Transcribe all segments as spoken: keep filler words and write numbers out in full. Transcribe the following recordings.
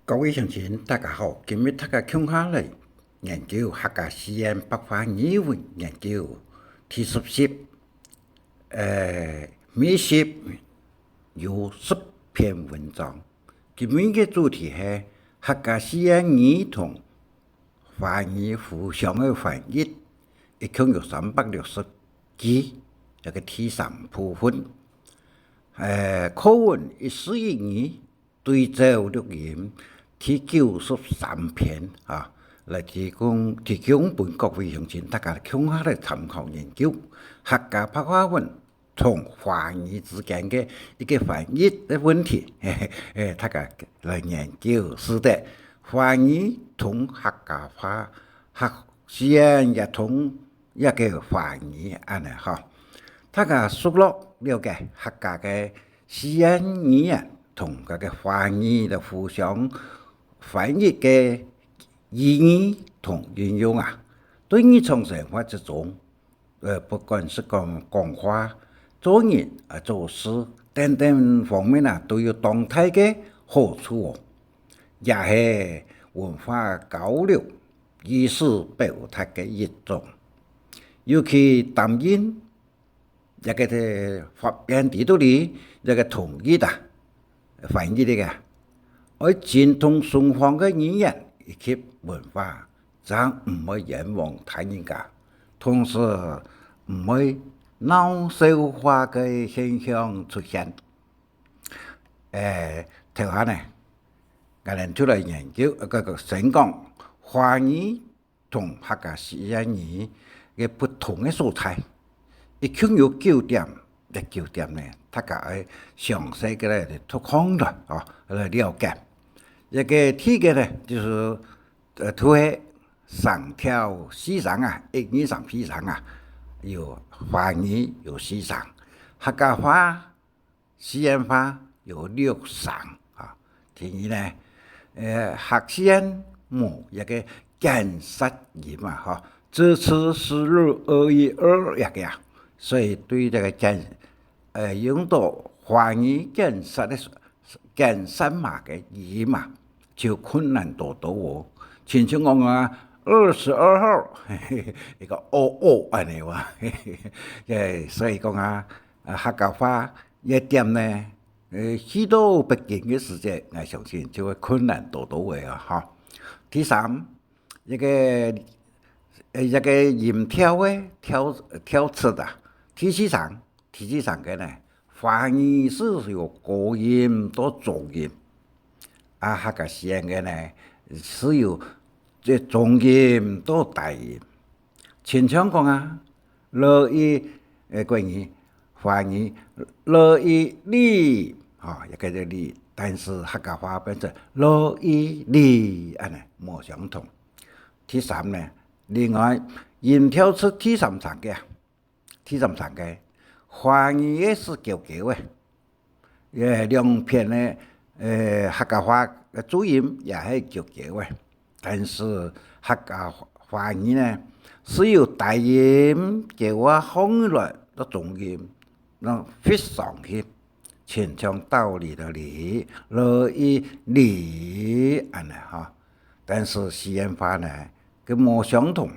各位鄉親，大家好！今日大家共下來研究客家四縣白話語文研究第十集，呃，每集有十篇文章。今日个主題係客家四縣語同華語互相个翻譯，一共有三百六十句，這个第三部分。呃，課文一字一語，對照錄音第九十三篇啊，來提供，提供分各位鄉親大家共下來參考研究。客家白話文同華語之間个一个翻譯个問題，嘿嘿，大家來研究，使得華語同客家話，客四縣也通這个華語恁呢吼。大家熟絡了解客家个四縣語言同該个華語个互相翻譯个意義同應用啊，對日常生活之中，呃，不管係講講話、做人啊、做事等等方面啊，都有當大个好處哦，也係文化交流、意思表達个一種。尤其擔任這个發源地肚裡這个通譯啊，翻譯个啊，愛精通雙方个語言以及文化，正毋會冤枉他人家，同時毋會鬧笑話个現象出現。誒，頭下呢，𠊎等就來研究，呃，个，个先講華語同客家四縣語个不同个所在，一共有九點，這九點呢，大家愛詳細个來讀看來哦，來了解。這个第一个呢，就係，呃，就係聲調四聲啊，一二三四聲啊，有華語有四聲，客家話、四縣話有六聲啊。第二呢，呃，客四縣無一个間舌音啊，吼，支持輸入二一二這个啊，所以對這个間，呃，用到華語間舌个，間舌碼个音啊，就困難多多哦。親像講啊，二十二號，嘿嘿，一个哦哦恁呢哇，嘿嘿，所以講啊，啊，客家話這點呢，呃，去到北京个時節，𠊎相信就會困難多多个啊，吼。第三，一个，呃，一个音調个調，調值啊，第四聲，第四聲个呢，華語係有高音到中音，啊，客家四縣个呢，係有這中音到低音。親像講啊，樂意，呃，國語、華語，樂意你，吼，也叫做你，但是客家話變成樂意你，恁呢，無相同。第三呢，另外，音調係第三聲个啊，第三聲个，華語个係嬌嬌个， 也兩片个，呃，客家話个注音也係嬌嬌个，但是客家話語呢，係由低音嬌啊放落到中音，恁樣發上去，親像道理个理，樂意你恁呢吼。但是四縣話呢，佢無相同，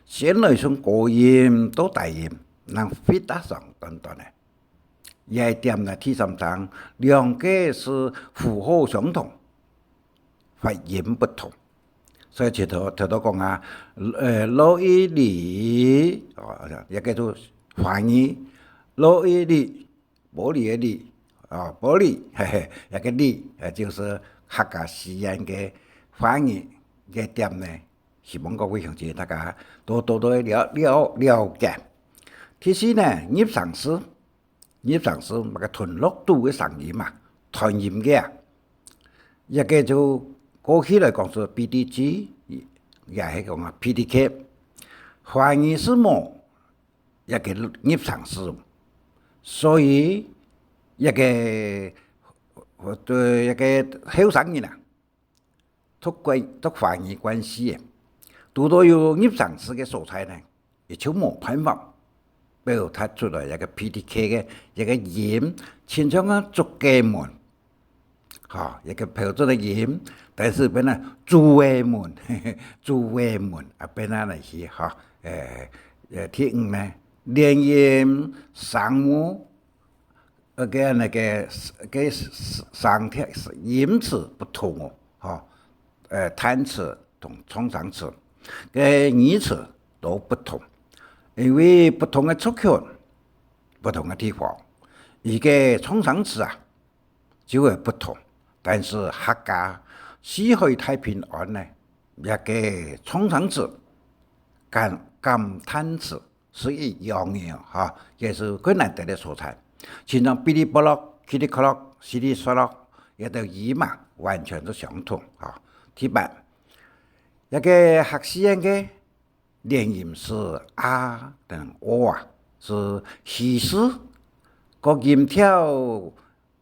先來從高音到低音，恁樣發啊上短短个。 這一點呢，第三聲，兩个係符號相同，發音不同。所以頭頭，頭頭講啊，呃，樂意你，哦，這个就華語，樂意你，玻璃个玻，哦，玻璃，嘿嘿，這个你，呃，就係客家四縣个華語个點呢。 希望各位鄉親大家多多多了，了，了解。第四呢，入聲字，入聲字，麼个吞落肚个聲音啊，吞音个啊。這个就過去來講係B D G，也係講啊B D K。華語係無這个入聲字，所以這个，對這个後生人啊， 讀慣，讀華語慣勢个，堵到有入聲字个所在呢，佢就無辦法表達出來這个B D K个這个音，親像啊竹雞門，哈，一个標準个音，但是變成主謂門，主謂門啊，變成來去哈，誒誒，第五呢，連音聲母，呃，个那个个聲調音詞不同哦，哈，呃，嘆詞同創聲詞，个語詞都不同，因為不同个族群，不同个地方，一个創聲詞啊， 就會不同。但是客家四海大平安呢，這个創聲詞、感感嘆詞係一樣个哈，也係困難得个所在。像嗶哩啵咯、嘰哩咯、稀里嗦咯，這兜語嘛，完全係相同哈。第八，這个客四縣个 連音詞啊等哦啊，係其實个音調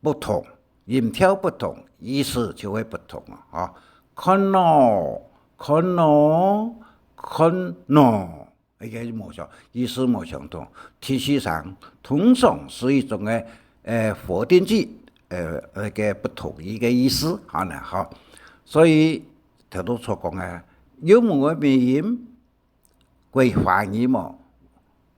不同，音調不同，意思就會不同啊，吼。看咯，看咯，看咯，這个無相，意思無相同。第四聲，通常係一種个，呃，否定句，呃，那个不同意个意思，好呢，吼。所以頭拄所講个，韻母个尾音， 歸華語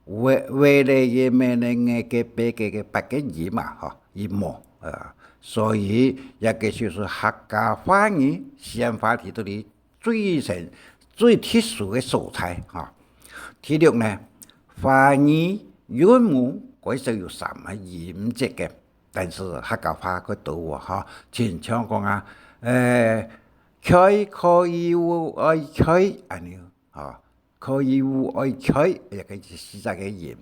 無，為為了也沒能个个別个个八个音嘛，吼，音無，呃，所以這个就係客家話語四縣話體肚裡最深、最特殊个所在，吼。第六呢，華語韻母該係有三个音節个，但是客家話較多哦，吼，親像講啊，呃，開，可以，有，愛開，恁呢。 啊，可以有愛開，這个係四隻个音，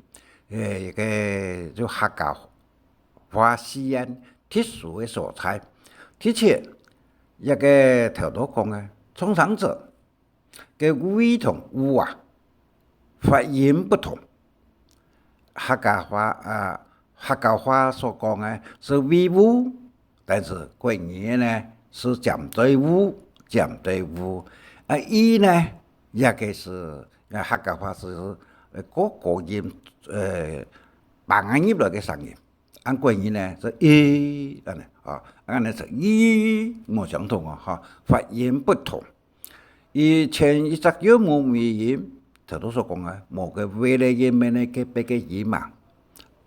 誒，這个就客家話四縣特殊个所在。第七，這个頭拄講个創聲詞，个謂同有啊，發音不同。客家話啊，客家話所講个係謂有， 但是國語呢，係尖嘴有，尖嘴有。啊，謂呢，這个係，啊，客家話係，呃，高高音，呃，放入來个聲音。啊，國語呢，係咦，恁呢，啊，恁呢係咦，無相同哦，哈，發音不同。 佢前一隻韻母尾音，頭拄所講个，無个為了也沒能个別个音嘛。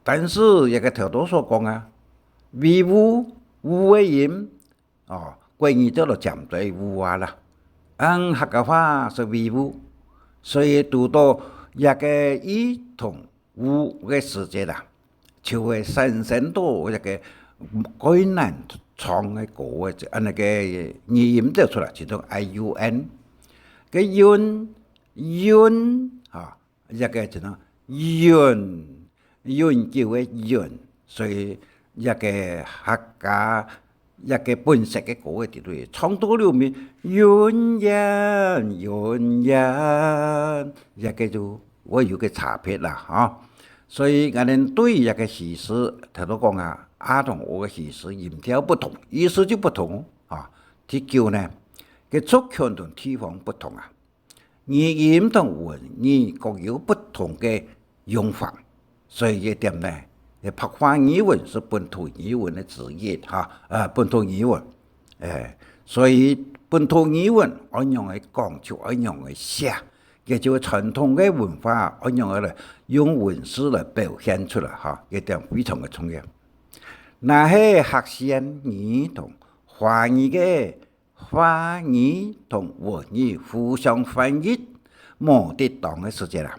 但是這个頭拄所講个，謂有，有个音，哦，國語叫做尖嘴有啊啦。恁客家話係謂有，所以堵到這个謂同 有个時節啊，就會產生到一个蓋難唱个歌个，恁呢个語音走出來，就係I U N。个韻，韻，哈，一个就係韻，韻腳个韻，所以一个客家 一个本色个歌个底肚，唱到了尾，永遠，永遠，這个就會有个差別啦，吼。所以，𠊎等對這个句式，頭拄講啊，啊同o个句式，音調不同，意思就不同，啊。第九呢，个族群同地方不同啊。 語音同文語各有不同个用法，所以這點呢，白話語文係本土語文个之一，哈，呃，本土語文。誒，所以本土語文愛仰仔講，就愛仰仔寫，也就傳統个文化愛仰仔來用文字來表現出來，哈，這點非常个重要。若係客四縣語同華語个 華語同文語互相翻譯無得當个時節啊，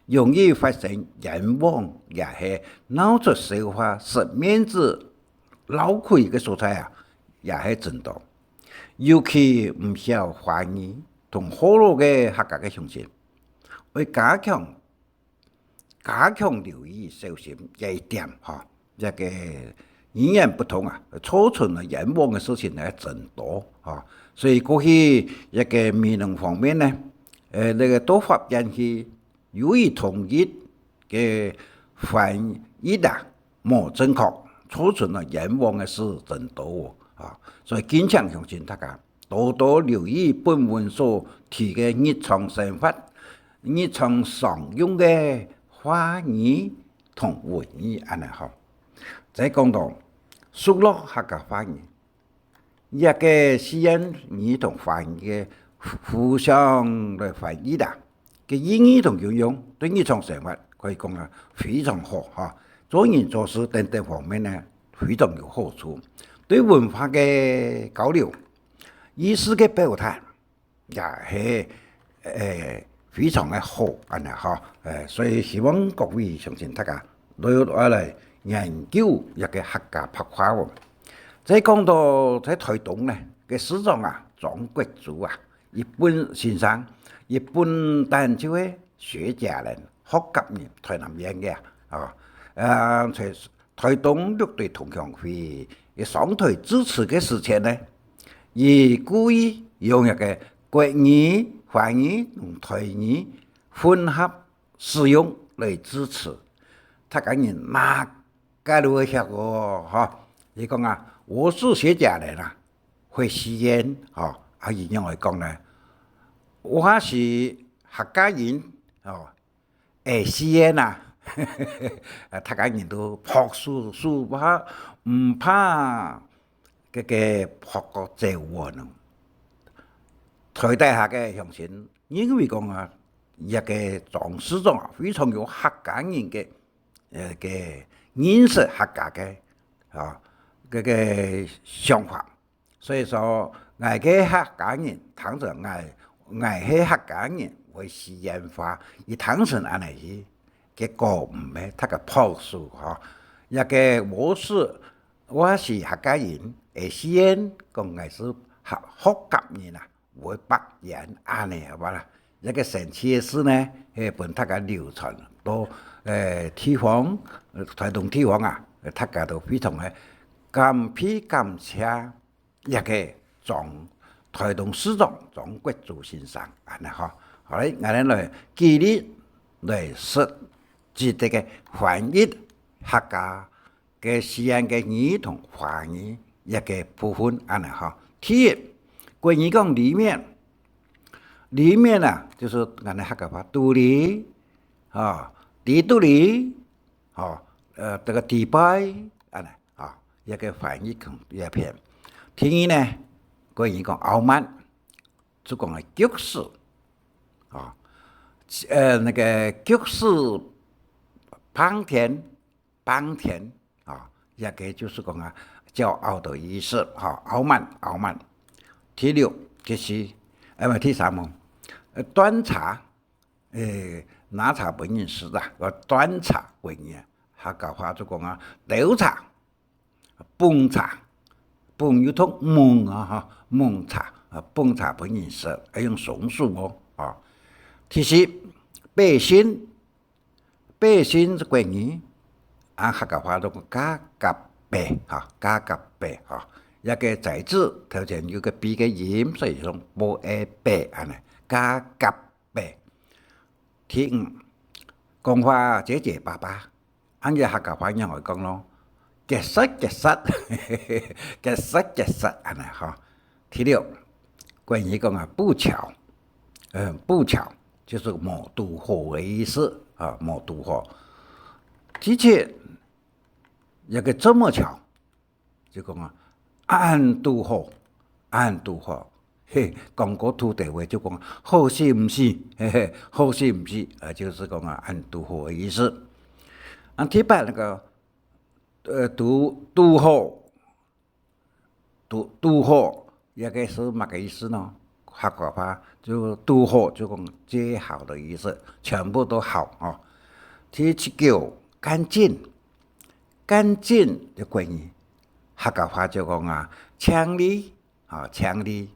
容易發生冤枉也係鬧出笑話、食面子、漏氣个所在啊，也係真多。尤其毋曉華語同學老个客家个鄉親，愛加強 加強留意小心這一點，吼，這个語言不通啊，造成了冤枉个事情呢，真多，吼。所以過去這个美濃方面呢，呃，這个到法院去，由於同一个翻譯啊，無正確，造成了冤枉个事真多哦，啊，所以敬請鄉親大家 多多留意本文所提个日常生活、日常常用个華語同文語恁呢吼。再講到熟絡客家話語，這个四縣語同華語个互相來翻譯啊，个意義同運用，對日常生活可以講啊非常好哈。做人做事等等方面呢，非常有好處。對文化个交流、意識个表達， 也係，誒，非常个好，恁呢吼。誒，所以希望各位鄉親大家都愛來研究這个客家白話文。再講到在台東呢，个市長啊，莊國珠啊，一本先生，一本旦就係薛家人，客家人，台南縣个啊，哦，呃，在 台東六堆同鄉會个上台致詞个時節呢，佢故意用一个國語、華語同台語混合使用來致詞。大家人嘛，該都會曉哦，吼。佢講啊：「我是薛家人啊，會四縣」，吼。啊，佢仰會講呢？「我是客家人」，吼， 會四縣啊，啊，大家人都拍手，手拍，毋怕个个拍个走遠哦。台底下个鄉親認為講啊，這个莊市長啊，非常有客家人个，呃，个認識客家个，啊，个个想法。 所以說，𠊎个客家人，聽著𠊎，𠊎係客家人，會四縣話，佢聽成恁呢去，結果毋係，大家拍手吼。這个「我是，我是客家人」，會四縣，講𠊎係客，客家人啊，會北縣恁呢，好無啦？這个神奇个事呢，係分大家流傳到，呃，地方，呃，台東地方啊，大家都非常个感佩感謝 這个莊，台東市長莊國珠先生，恁呢吼。好咧，𠊎等來舉例來實際个翻譯客家个四縣个語同華語這个部分，恁呢吼。第一，國語講裡面，裡面啊，就係𠊎等客家話肚裡，吼，裡肚裡， 吼，呃，這个底背，恁呢，吼，這个翻譯可能這片。第二呢，國語講傲慢，就講个噭死，吼，呃，那个噭死，放天，放天，吼，這个就係講啊，驕傲的意思，吼，傲慢，傲慢。第六，其實，呃，毋，第三哦，呃，端茶， 誒，拿茶分人食啊，个端茶分人啊，客家話就講啊，兜茶、捧茶，捧又讀捧啊，吼，捧茶，啊，捧茶分人食，愛用雙手哦，啊。第四，百姓，百姓係國語，啊，客家話就講家甲伯，吼，家甲伯，吼。這个在字頭前有个B个音，所以用b、e、伯恁呢，家甲 伯。第五，講話結結巴巴，恁樣客家話仰會講咯？結舌結舌，結舌結舌，恁呢吼。第六，國語講啊，不巧，嗯，不巧，就係無堵好个意思啊，無堵好。第七，這个這麼巧， 就講啊，恁堵好，恁堵好。嘿，講過土地話就講，好死毋死，嘿嘿，好死毋死，啊，就係講啊，恁堵好个意思。啊，第八那个，呃，堵，堵好，堵，堵好，這个係麼个意思呢？客家話就堵好，就講最好的意思，全部都好哦。第九，乾淨， 乾淨个國語，客家話就講啊，淨俐，吼，淨俐，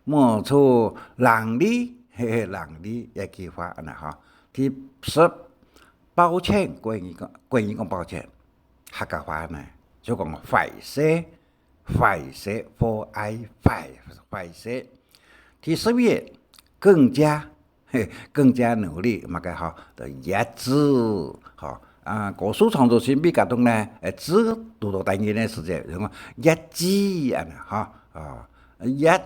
無錯，伶俐，嘿嘿，伶俐，一句話恁呢吼。第十，抱歉，國語講，國語講抱歉，客家話呢，就講壞勢，壞勢，f、i，壞，壞勢。第十一，更加， 嘿，更加努力，麼个吼，就越之，吼。啊，高樹長洲新美甲東呢，誒，之堵到單音个時節，就講越之恁呢，吼，啊，越，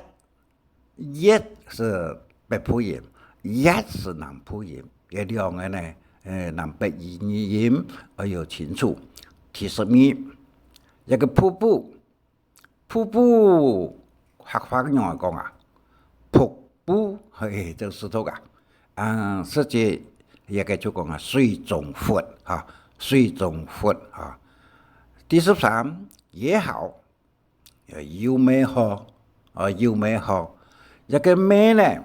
越係北部音，越係南部音，這兩个呢，誒，南北語音愛有清楚。第十二，一个瀑布， 瀑布，客話仰般講啊？瀑布，嘿，這石頭啊。啊，實際這个就講啊，水中佛，哈，水中佛，哈。第十三，也好，呃，又乜好，呃，又乜好。這个乜呢，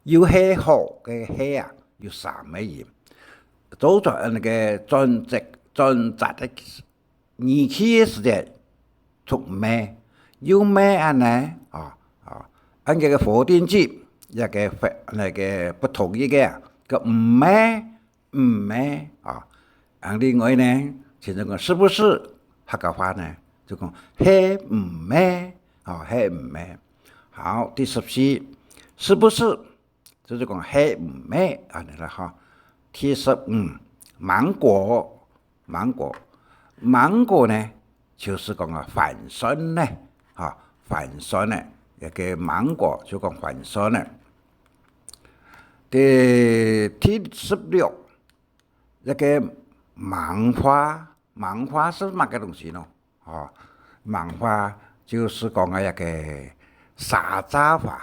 又係好个係啊，有三个音。做轉，呃，那个轉折，轉折个語氣个時節，讀乜，又乜恁呢，啊，啊，恁个个否定句，這个否，那个不同意个啊，个毋乜，毋乜，啊。啊，另外呢，像這个是不是，客家話呢，就講係毋乜，啊，係毋乜。好，第十四，是不是？ 就係講係毋係恁呢啦，哈。第十五，芒果，芒果，芒果呢，就係講啊，反酸呢，哈，反酸呢，這个芒果就講反酸呢。第，第十六，這个芒花，芒花係麼个東西呢？哦，芒花就係講啊，這个沙茶花，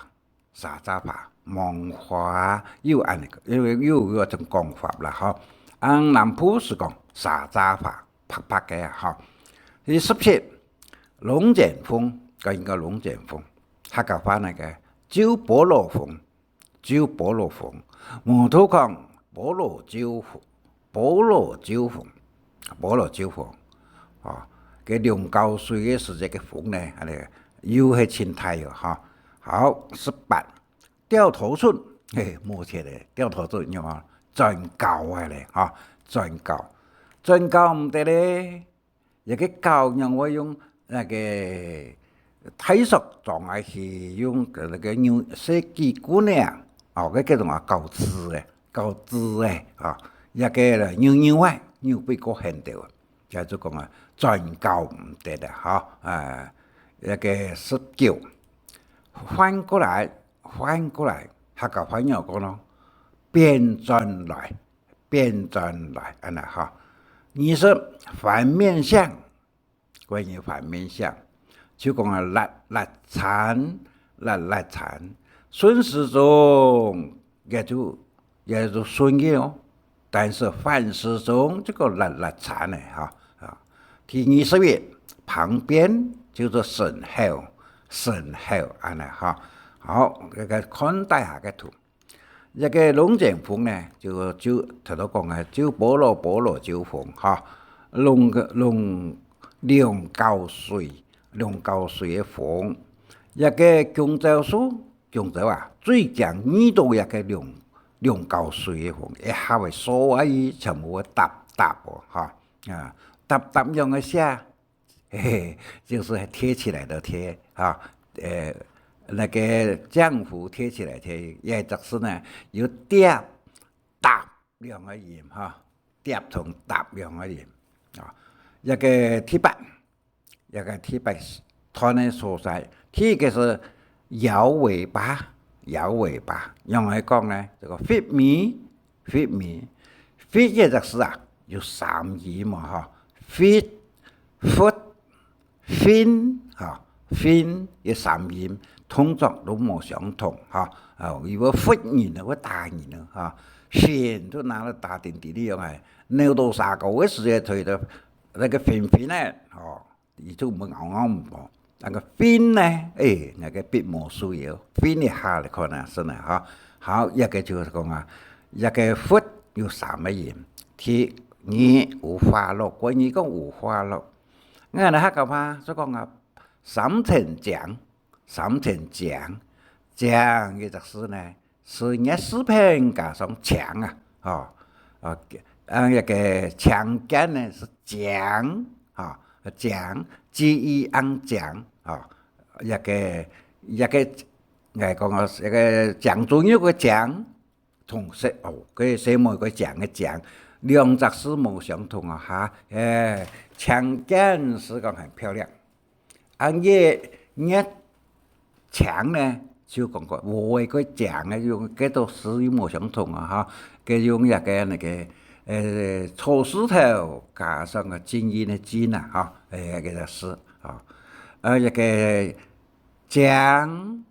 沙茶花，芒花有恁呢，有，有，有一種講法啦，吼。啊，南部係講沙茶花，白白个啊，吼。第十七，龍捲風，講一个龍捲風，客家話那个，就波浪風，就波浪風，無圖講波浪就風， 波浪就風，波浪就風，哦，該龍攪水个時節个風呢，恁呢又係盡大哦，哈。好，十八，掉頭寸，嘿，無切咧，掉頭寸，仰啊？轉搞啊咧，哈，轉搞，轉搞毋得咧。這个搞仰會用那个大索裝下去，用該个扭細支棍仔啊，哦，該叫做啊，搞子个，搞子个，啊，這个扭扭啊，扭不過很多，就係講啊，轉搞毋得啊，哈，啊，這个十九，翻過來，翻過來，客家話仰講咯，反轉來，反轉來，恁呢哈。二十，反面相， 關於反面相，就講啊，辣辣慘，辣辣慘，順時鐘也就，也就順个哦，但是反時鐘這个辣辣慘呢，哈，啊。第二十一，旁邊就係身後，身後，恁呢哈。好，這个看底下个圖。 這个龍捲風呢，就，就頭頭講个，就波浪波浪就風哈，龍，龍，龍攪水，龍攪水个風。這个弓蕉樹，弓蕉啊，最驚遇到這个龍，龍攪水个風，一下會所有全部會搭搭哦，哈，啊，搭搭仰个寫， 嘿嘿，就係貼起來个貼，哈，呃，那个漿糊貼起來个貼，也就是呢，有疊、搭兩个音，哈，疊同搭兩个音，啊，這个第八，這个第八段个所在，第一个係搖尾巴，搖尾巴，仰般講呢？這个拂尾， 拂尾，拂个意思啊，有三音嘛，哈，拂、拂、拂，哈，拂个三音，動作都無相同，哈。啊，佢會拂人啊，會打人啊，哈，線都拿來打定定个樣啊，扭到沙溝个時節，佢就那个拂拂呢，吼。 佢就毋會咬咬毋放。那个拂呢，誒，那个筆無收哦，拂一下來看啊，係呢，哈。好，這个就係講啊，這个拂有三个音，第二有花落，國語講有花落。𠊎等客家話就講啊，三層漿，三層漿，漿个意思呢， 係月字邊加上青啊，吼，啊，啊，這个青繭呢係漿，吼，漿，G E N漿，吼，這个，這个，𠊎講啊，這个漿，豬肉个漿，同細，哦，个細妹个漿个漿，兩隻字無相同啊，哈，誒，青繭係講很漂亮。 啊，月，月青呢，就講个，無个个青个，用个都係無相同啊，哈。个用這个那个，呃，草字頭加上个靜音个靜啊，哈，誒，个字，哈。啊，這个靚，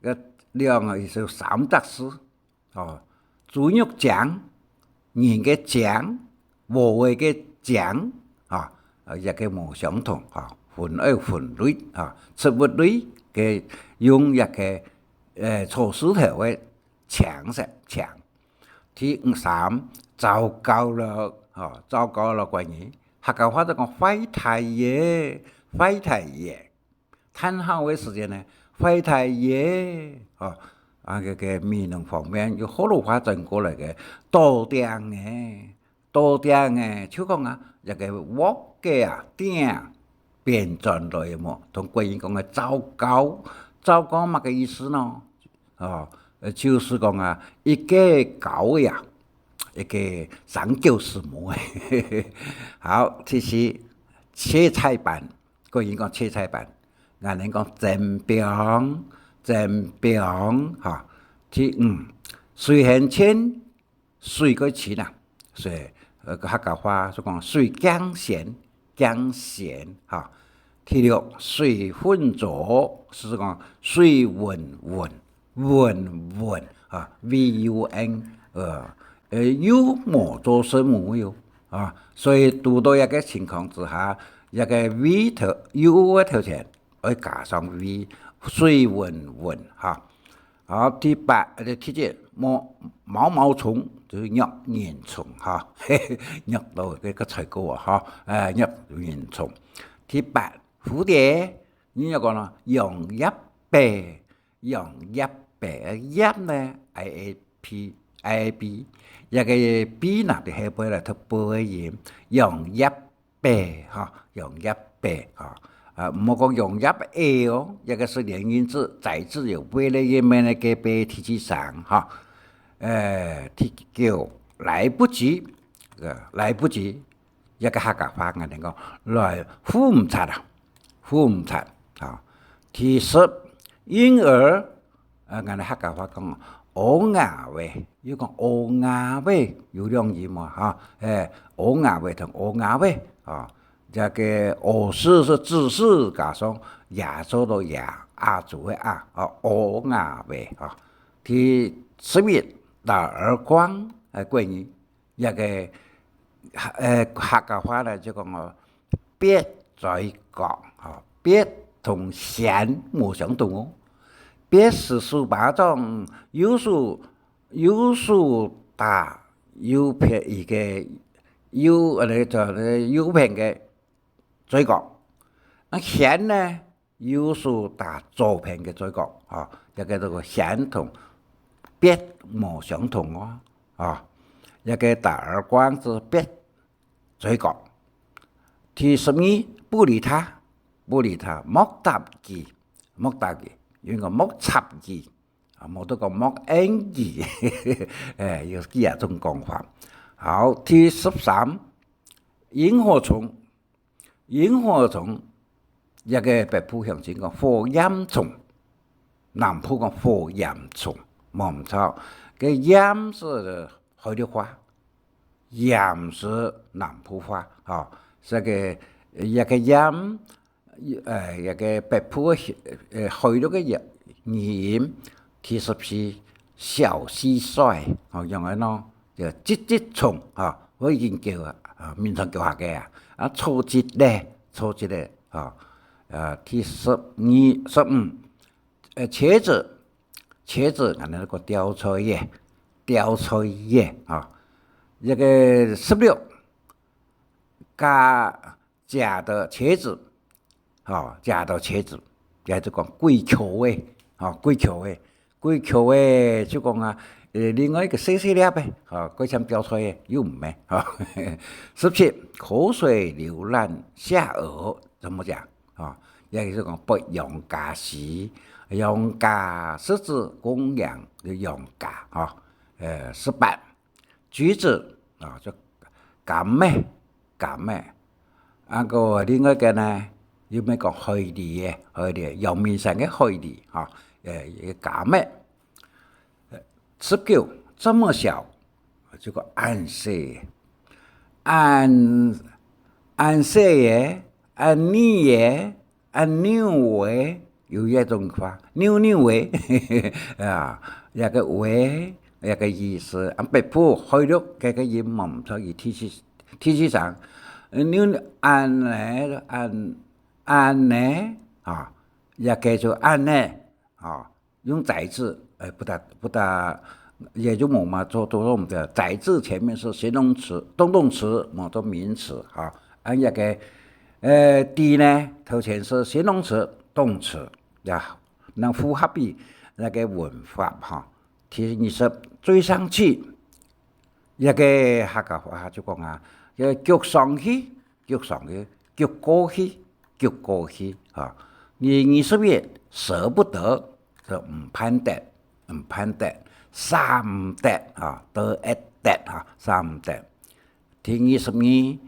个兩个意思有三隻字，哦，豬肉靚，人个靚，禾仔个靚，啊，呃，這个無相同，哈，分愛分類，哈，植物類个用這个，呃，草字頭个青色，青。第五三，糟糕了，哈，糟糕了，關於客家話就講壞忒咧，壞忒咧。 嘆號个時間呢，壞忒咧，哦，啊，這个美濃方面有學老話轉過來个，倒釘咧，倒釘咧，就講啊，這个鑊个啊，釘，變轉來个無，同國語講个糟糕，糟糕麼个意思呢？哦，呃，就是講啊，一个高呀，一个三九四無。好，第四，切菜粄。 國語講切菜粄，𠊎等講砧枋，砧枋，哈。第五，水還淺，水過深啊，所以，呃，客家話就講水驚險，驚險，哈。第六，水渾濁，係講水渾渾， 渾渾，啊，V U N，呃，呃，又無做事無有，啊，所以堵到這个情況之下，這个V頭，U个頭前，愛加上V，水渾渾，哈。好，第八，呃，第七，毛，毛毛蟲，就係捉蠅蟲，哈，嘿嘿，捉到這个菜糕啊，哈，呃，捉蠅蟲。第八，蝴蝶，你要講呢，揚蝶飛， 揚蝶飛，蝶呢，I A P，I A B，這个B拿在後背來讀B个音，揚蝶飛，哈，揚蝶飛，哈。啊，毋好講揚蝶飛哦，這个係連音字，在字有飛个音，乜个飛第七聲，哈。呃，第九，來不及，呃，來不及， 這个客家話𠊎等講，來，赴毋掣啊，赴毋掣啊。第十，嬰兒，呃，𠊎等客家話講，嬰兒仔，又講嬰兒仔，有兩音嘛，哈，誒，嬰兒仔同嬰兒仔，啊，這个嬰字係子字，加上也做到也，阿祖个阿，啊，嬰兒仔，啊。第十一，打耳光，誒，國語， 這个，呃，客家話呢，就講哦，蹩嘴角，吼，蹩同嫌無相同哦。蹩係手巴掌，右手，右手打右片一个，右，呃，就，呃，右片个嘴角。啊，嫌呢， 右手打左片个嘴角，吼，這个，這个嫌同蹩無相同哦，吼，這个打耳光係蹩嘴角。第十二，不理他，不理他，莫搭佢，莫搭佢，有人講莫插佢，啊，無得講莫應佢，誒，有幾下種講法。好，第十三，螢火蟲， 螢火蟲，這个北部鄉親講火焰蟲，南部講火焰蟲，無毋著。該焰係海陸話，焰係南部話，吼。這个，這个焰，呃，這个北部个，呃，海陸个語，語音，第十四，小蟋蟀，吼，用个喏。 就蟋蟋蟲，吼，𠊎已經教啊，啊，平常教學个啊，啊，草蟋咧，草蟋咧，吼，啊，第十二、十五，呃，茄子，茄子，𠊎等个吊菜仔，吊菜仔，吼，這个十六，假，假的茄子， 吼，假的茄子，也就講鬼撿个，吼，鬼撿个，鬼撿个就講啊，呃，另外一个細細粒个，吼，過像吊菜个，又毋係，吼。十七，口水流滿下頷，怎麼講？吼，也就是講發羊痀屎，羊痀係指公羊个羊痀，吼。呃，十八， 橘子，啊，就柑仔，柑仔。啊，个另外个呢，又乜講海梨个，海梨，陽明山个海梨，吼，誒，一个柑仔。十九，這麼小，就講恁細，恁，恁細个，恁細个， 恁幼个，有一種話，扭扭仔，啊，這个仔，這个意思。啊，北部海陸个个音無毋著，佢第四，第四聲，扭，恁呢，恁，恁呢，啊，這个就恁呢，啊，用仔字，呃，不大，不大，也就無嘛，做，做，做毋得。仔字前面是形容詞、動動詞，無做名詞，哈。啊，這个，呃，的呢，頭前是形容詞、動詞，呀， 能符合佢該个文法哈。第二十，追上去，這个客家話就講啊，這个趜上去，趜上去，趜過去，趜過去哈。你二十一，捨不得，就毋盼得，毋盼得，捨毋得哈，得一得哈，捨毋得。 第二十二，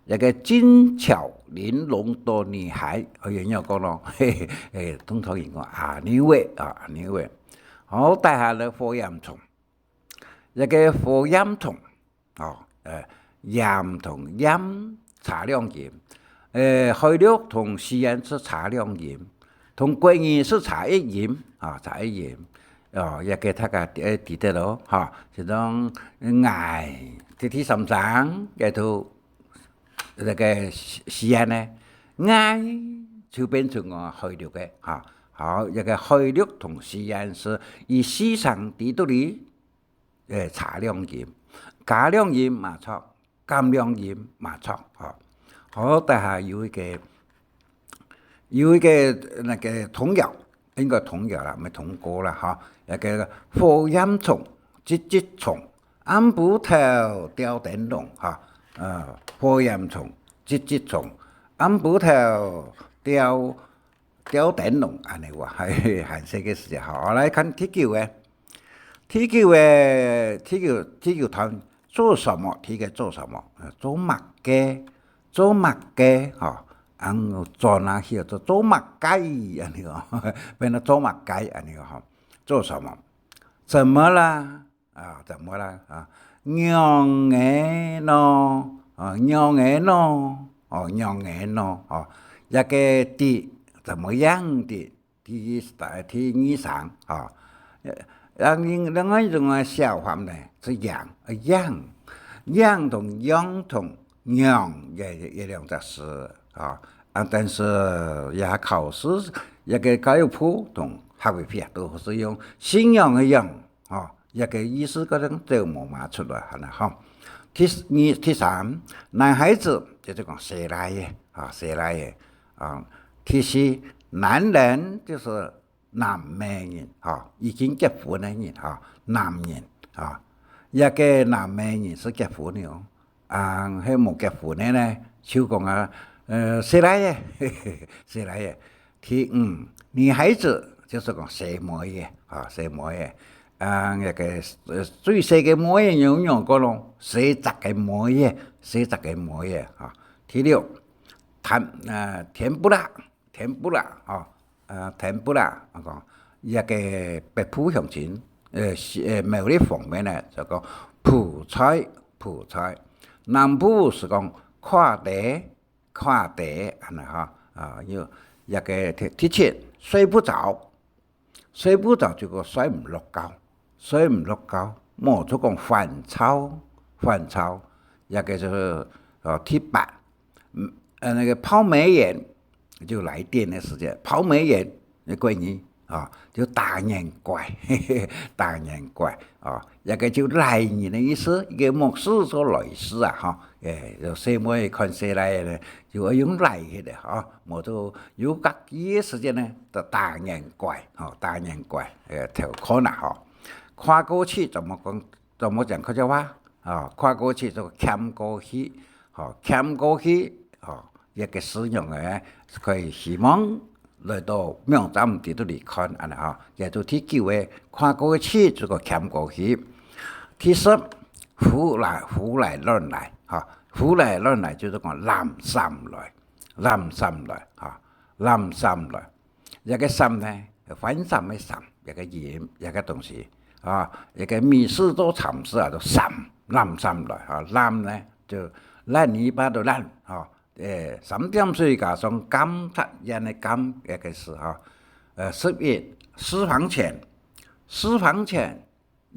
這个俊俏玲瓏个女孩，哎呀，仰講咯，嘿嘿，嘿，通常人講恁呢仔啊，恁呢仔。好，接下來火焰蟲，這个火焰蟲，哦，呃，焰同炎差兩音，呃，海陸同四縣係差兩音，同國語係差一音啊，差一音。哦，這个大家，呃，知得咯，哈，就講𠊎，第，第三聲，該就 這个四縣呢，𠊎就變成𠊎海陸个哈。好，這个海陸同四縣係以四聲知得哩，呃，差兩音，加兩音嘛著，減兩音嘛著，哈。好，接下有一个 有一个那个童謠，應該童謠啦，毋係童歌啦，哈。那个火焰蟲，吱吱蟲，暗晡頭吊燈籠，哈。呃，火焰蟲，吱吱蟲，暗晡頭吊，吊燈籠，恁呢話，還，還細个時節，哈。來看第九个，第九个，第九，第九段，做什麼？第一个做什麼？呃，做麼个？ 做麼个，吼，恁樣轉啊去，做，做麼个，恁樣哦，變到做麼个，恁樣哦，吼，做什麼？怎麼啦？啊，怎麼啦？啊，仰仔呢？啊，仰仔呢？哦，仰仔呢？哦，這个的，怎麼樣的？ 第一，第二聲，吼。呃，另，另外一種个寫法呢，係樣，呃，樣，樣同仰同仰，也，也兩隻字，吼。啊，但是這考試，這个教育部同客委會啊，都係用信仰个仰，吼，這个意思可能就無嘛出來，恁樣吼。第二，第三，男孩子，就係講細倈仔，啊，細倈仔。 啊，第四，男人就係男仔人，吼，已經結婚个人，吼，男人，吼。這个男仔人係結婚个哦，啊，係無結婚个呢，就講啊，呃，細倈仔，細倈仔。第五，女孩子就係講細妹仔，吼，細妹仔。啊，這个，呃，最細个妹仔仰，仰講咯，細隻个妹仔，細隻个妹仔，吼。第六，甜，呃，甜不辣， 甜不辣，吼，呃，甜不辣，啊講，這个北部鄉親，呃，係，呃，苗栗方面呢，就講埔菜，埔菜。南部係講跨地，跨地，恁樣吼，啊，有這个第，第七，睡不著，睡不著就講睡毋落覺，睡毋落覺，無就講煩躁，煩躁，這个就係，呃，第八， 嗯，呃，那个泡美顏，就來電个時節，泡美顏，那國語啊，就打眼怪，打眼怪啊，這个就來人个意思，一个目視就來事啊，吼，欸，就細妹看細倈仔呢，就愛用來去个，吼，無就有合意个時節呢，就打眼怪，吼，打眼怪，欸，偷看啊，吼。跨過去怎麼講？ 怎麼講客家話？啊，跨過去就蹶過去，吼，蹶過去，吼，一个使用个，可以希望來到網站裡肚裡看，恁樣吼，也就第九个跨過去就个蹶過去。第十，胡來，胡來亂來，吼，胡來亂來就係講濫糝來，濫糝來，吼，濫糝來。 這个糝呢，換衫个衫，這个音，這个東西啊，這个米食做蠶食啊，就濫，濫糝來哈。濫呢，就爛泥巴个爛哈。欸，三點水加上甘，讀音个甘，這个字哈。呃，十一，私房錢，私房錢，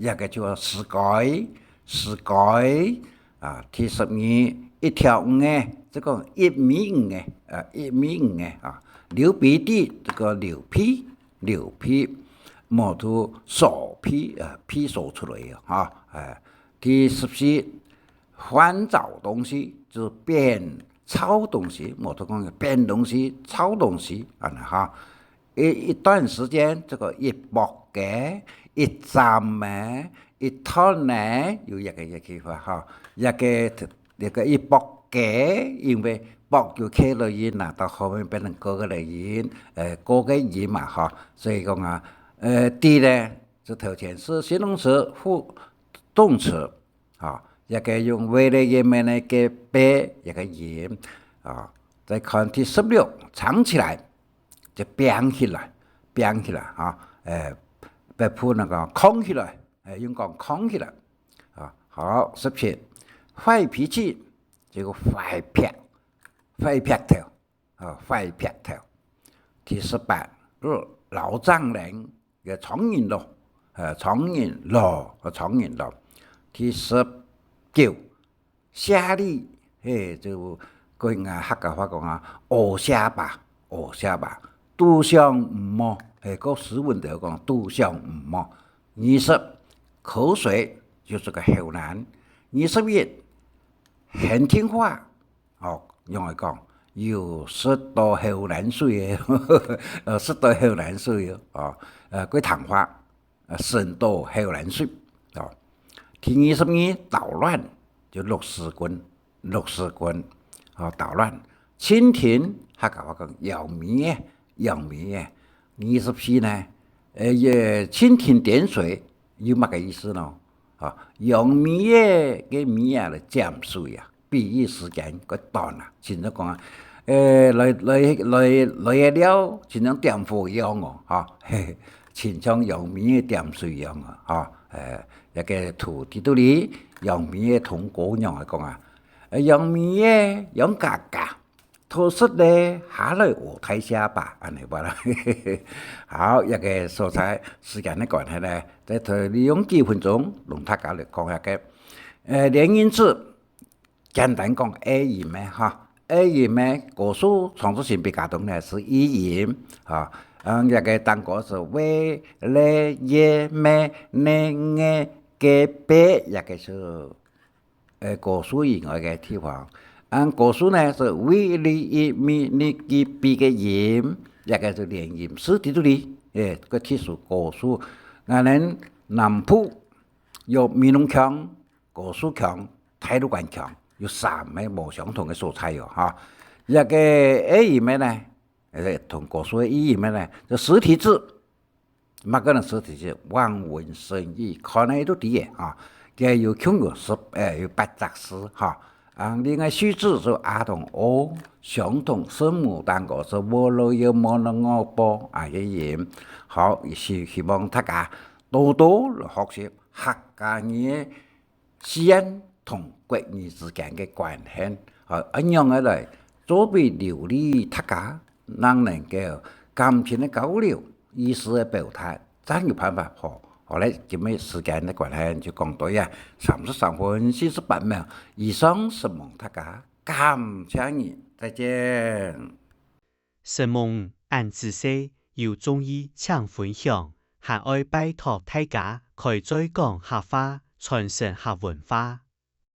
這个就係私家，私家。啊，第十二，一條魚仔，這个一尾魚仔，呃，一尾魚仔啊，流鼻涕，這个流鼻，流鼻，無就擤鼻，呃，鼻擤出來个哈，呃，第十四，翻找東西，就係變找東西，無就講變東西、找東西，恁呢哈。一，一段時間，這个一駁个、一站个、一段个，有一个，一个句法哈，一个，一个一駁个，因為駁就K个音啦，到後面變成个个个音，呃，个个音嘛哈，所以講啊，呃，D呢，就頭前係形容詞、副動詞，啊，一个用V个音个呢，个別一个音，啊，再看第十六，藏起來，就囥起來，囥起來，啊，呃，北部人講囥起來，呃，用講囥起來，啊，好，十七，壞脾氣，這个壞脾，壞脾頭，啊，壞脾頭。第十八，老丈人，个丈人咯，呃，丈人咯，呃，丈人咯。第十九，下流，嘿，就講啊，客家話講啊，烏下巴，烏下巴，都想毋好，嘿，个斯文个講，都想毋好。二十，口水，就係个口瀾。二十一，很聽話，哦，用來講，有食到口瀾水个，呃，食到口瀾水个，哦，呃，過聽話，呃，食到口瀾水，哦。第二十二，搗亂，就落屎棍，落屎棍，哦，搗亂。蜻蜓，客家話講揚尾仔，揚尾仔。二十四呢，呃，也蜻蜓點水，有麼个意思呢？啊，揚尾仔个尾仔來沾水啊，比喻時間較短啊，親像講啊，誒，來，來，來，來个料，親像點火一樣哦，哈，嘿，嘿，親像揚尾仔點水一樣啊，哈，誒，一个圖在這裡，揚尾仔同歌謠來講啊，誒，揚尾仔，揚家家， 討食咧，下來烏大下巴，恁呢話啦。好，這个所在時間个關係呢，再利用幾分鐘，同大家來講一下个，呃，連音字，簡單講A音个哈，A音个个數創作性比較多呢係E音，哈，嗯，這个單个係V、L、Y、M、N、G、G、B，這个係 呃，个數以外个地方。恁个數呢，係V、L、Y、M、N、G、B个音，這个係連音字在這裡，誒，个特殊个數。𠊎等南部有美濃腔、个數腔、大路關腔，有三个無相同个所在哦，哈。這个A音个呢，誒，同个數个E音个呢，就實體字。 麼个呢？實體字，望文生義，看了都知个哈。佢有共有十，誒，有八隻字哈。啊，另外虛字係A同O，相同聲母單个係O、L、Y、M、N、G、B啊个音。好，希，希望大家多多來學習客家語个 四縣同國語之間个關係，啊，恁樣个來做得流利，大家正能夠感情个交流，意思个表達，正有辦法吼。好咧，今日時間个關係就講到這，三十三分四十八秒。以上承蒙大家，感謝你，再見。 承蒙恁仔細，有中意請分享，還愛拜託大家開嘴講客話，傳承客文化。